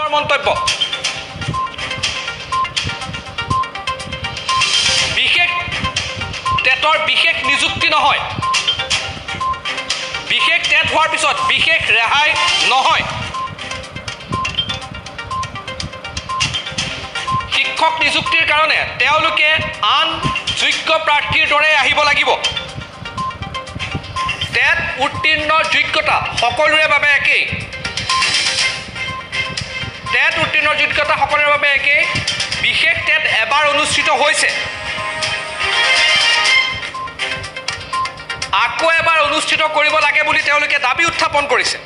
ডাঙৰ মন্তব্য। বিশেষ টেটৰ বিশেষ নিযুক্তি নহয়, বিশেষ টেট হোৱাৰ পিছত বিশেষ ৰেহাই নহয়। শিক্ষক নিযুক্তিৰ কাৰণে তেওঁলোকে আন যোগ্য প্ৰাৰ্থীৰ দৰে আহিব লাগিব। টেট উত্তীৰ্ণ যোগ্যতা সকলোৰে বাবে একেই। টেট উত্তীৰ্ণ যোগ্যতা সকলোৰে বাবে একেই। বিশেষ টেট এবাৰ অনুষ্ঠিত হৈছে, আকৌ এবাৰ অনুষ্ঠিত কৰিব লাগে বুলি তেওঁলোকে দাবী উত্থাপন কৰিছে।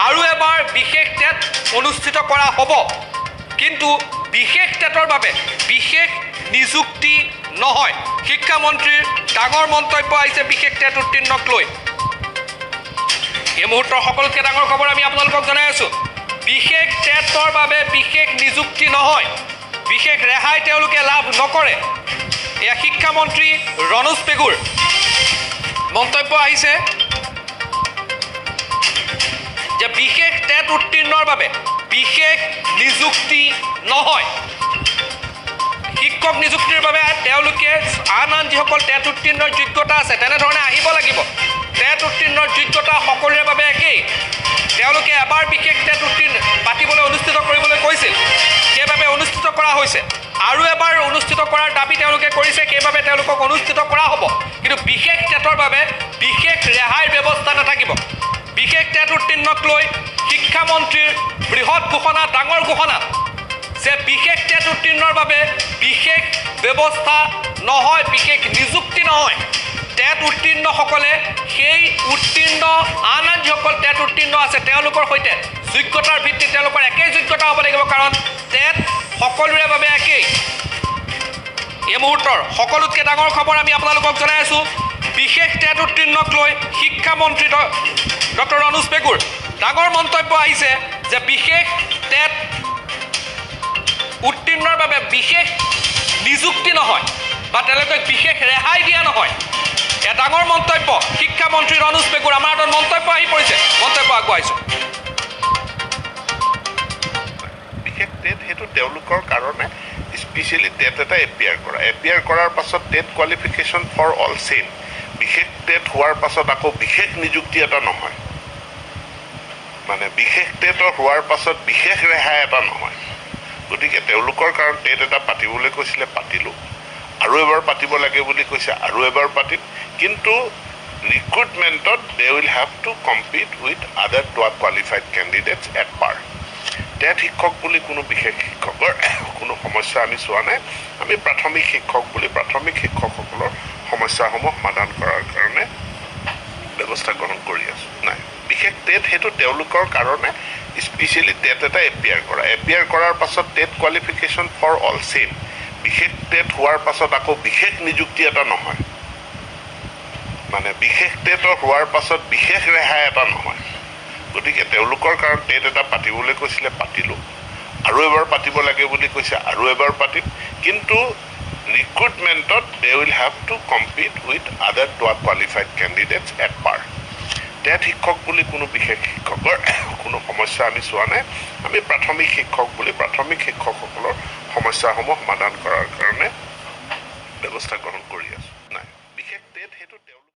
আৰু এবাৰ বিশেষ টেট অনুষ্ঠিত কৰা হ'ব, কিন্তু বিশেষ টেটৰ বাবে বিশেষ নিযুক্তি নহয়। শিক্ষামন্ত্ৰীৰ ডাঙৰ মন্তব্য আহিছে বিশেষ টেট উত্তীৰ্ণক লৈ। এই মুহূৰ্তৰ সকলোতকৈ ডাঙৰ খবৰ আমি আপোনালোকক জনাই আছোঁ। বিশেষ টেটৰ বাবে বিশেষ নিযুক্তি নহয়, বিশেষ ৰেহাই তেওঁলোকে লাভ নকৰে। এয়া শিক্ষামন্ত্ৰী ৰণোজ পেগুৰ মন্তব্য আহিছে যে বিশেষ টেট উত্তীৰ্ণৰ বাবে বিশেষ নিযুক্তি নহয়। শিক্ষক নিযুক্তিৰ বাবে তেওঁলোকে আন আন যিসকল টেট উত্তীৰ্ণৰ যোগ্যতা আছে তেনেধৰণে আহিব লাগিব। টেট উত্তীৰ্ণৰ যোগ্যতা সকলোৰে বাবে একেই। তেওঁলোকে এবাৰ বিশেষ টেট উত্তীৰ্ণ পাতিবলৈ অনুষ্ঠিত কৰিবলৈ কৈছিল, সেইবাবে অনুষ্ঠিত কৰা হৈছে। আৰু এবাৰ অনুষ্ঠিত কৰাৰ দাবী তেওঁলোকে কৰিছে, সেইবাবে তেওঁলোকক অনুষ্ঠিত কৰা হ'ব। কিন্তু বিশেষ টেটৰ বাবে বিশেষ ৰেহাইৰ ব্যৱস্থা নাথাকিব। বিশেষ টেট উত্তীৰ্ণক লৈ শিক্ষামন্ত্ৰীৰ বৃহৎ ঘোষণা, ডাঙৰ ঘোষণা যে বিশেষ টেট উত্তীৰ্ণৰ বাবে বিশেষ ব্যৱস্থা নহয়, বিশেষ নিযুক্তি নহয়। টেট উত্তীৰ্ণসকলে সেই উত্তীৰ্ণ আন আন যিসকল টেট উত্তীৰ্ণ আছে তেওঁলোকৰ সৈতে যোগ্যতাৰ ভিত্তিত তেওঁলোকৰ একেই যোগ্যতা হ'ব লাগিব, কাৰণ টেট সকলোৰে বাবে একেই। এই মুহূৰ্তৰ সকলোতকৈ ডাঙৰ খবৰ আমি আপোনালোকক জনাই আছোঁ। বিশেষ টেট উত্তীৰ্ণক লৈ শিক্ষামন্ত্ৰী ডক্টৰ ৰণোজ পেগুৰ ডাঙৰ মন্তব্য আহিছে যে বিশেষ টেট উত্তীৰ্ণৰ বাবে বিশেষ নিযুক্তি নহয় বা তেওঁলোকক বিশেষ ৰেহাই দিয়া নহয়। এয়া ডাঙৰ মন্তব্য শিক্ষামন্ত্ৰী ৰণোজ পেগুৰ। আমাৰ হাতত মন্তব্য আহি পৰিছে, মন্তব্য আগবঢ়াইছোঁ। বিশেষ টেট সেইটো তেওঁলোকৰ কাৰণে স্পেচিয়েলি টেট এটা এপিয়াৰ কৰা, এপিয়াৰ কৰাৰ পাছত TET qualification for all same. বিশেষ টেট হোৱাৰ পাছত আকৌ বিশেষ নিযুক্তি এটা নহয়, মানে বিশেষ টেটৰ হোৱাৰ পাছত বিশেষ ৰেহাই এটা নহয়। গতিকে তেওঁলোকৰ কাৰণ টেট এটা পাতিবলৈ কৈছিলে, পাতিলোঁ। আৰু এবাৰ পাতিব লাগে বুলি কৈছে, আৰু এবাৰ পাতিম। কিন্তু ৰিক্ৰুটমেণ্টত they will have to compete with other qualified candidates at par. TET শিক্ষক বুলি কোনো বিশেষ শিক্ষকৰ কোনো সমস্যা আমি চোৱা নাই। আমি প্ৰাথমিক শিক্ষক বুলি প্ৰাথমিক শিক্ষকসকলৰ সমস্যাসমূহ সমাধান কৰাৰ কাৰণে ব্যৱস্থা গ্ৰহণ কৰি আছোঁ। নাই, বিশেষ টেট সেইটো তেওঁলোকৰ কাৰণে স্পেচিয়েলি টেট এটা এপিয়াৰ কৰা, এপিয়াৰ কৰাৰ পাছত TET qualification for all same. বিশেষ টেট হোৱাৰ পাছত আকৌ বিশেষ নিযুক্তি এটা নহয়, মানে বিশেষ টেটৰ হোৱাৰ পাছত বিশেষ ৰেহাই এটা নহয়। গতিকে তেওঁলোকৰ কাৰণ টেট এটা পাতিবলৈ কৈছিলে, পাতিলোঁ। আৰু এবাৰ পাতিব লাগে বুলি কৈছে, আৰু এবাৰ পাতিম। কিন্তু ৰিক্ৰুটমেণ্টত they will have to compete with other qualified candidates at par. TET শিক্ষক বুলি কোনো বিশেষ শিক্ষকৰ কোনো সমস্যা আমি চোৱা নাই। আমি প্ৰাথমিক শিক্ষক বুলি প্ৰাথমিক শিক্ষকসকলৰ সমস্যাসমূহ সমাধান কৰাৰ কাৰণে ব্যৱস্থা গ্ৰহণ কৰি আছোঁ।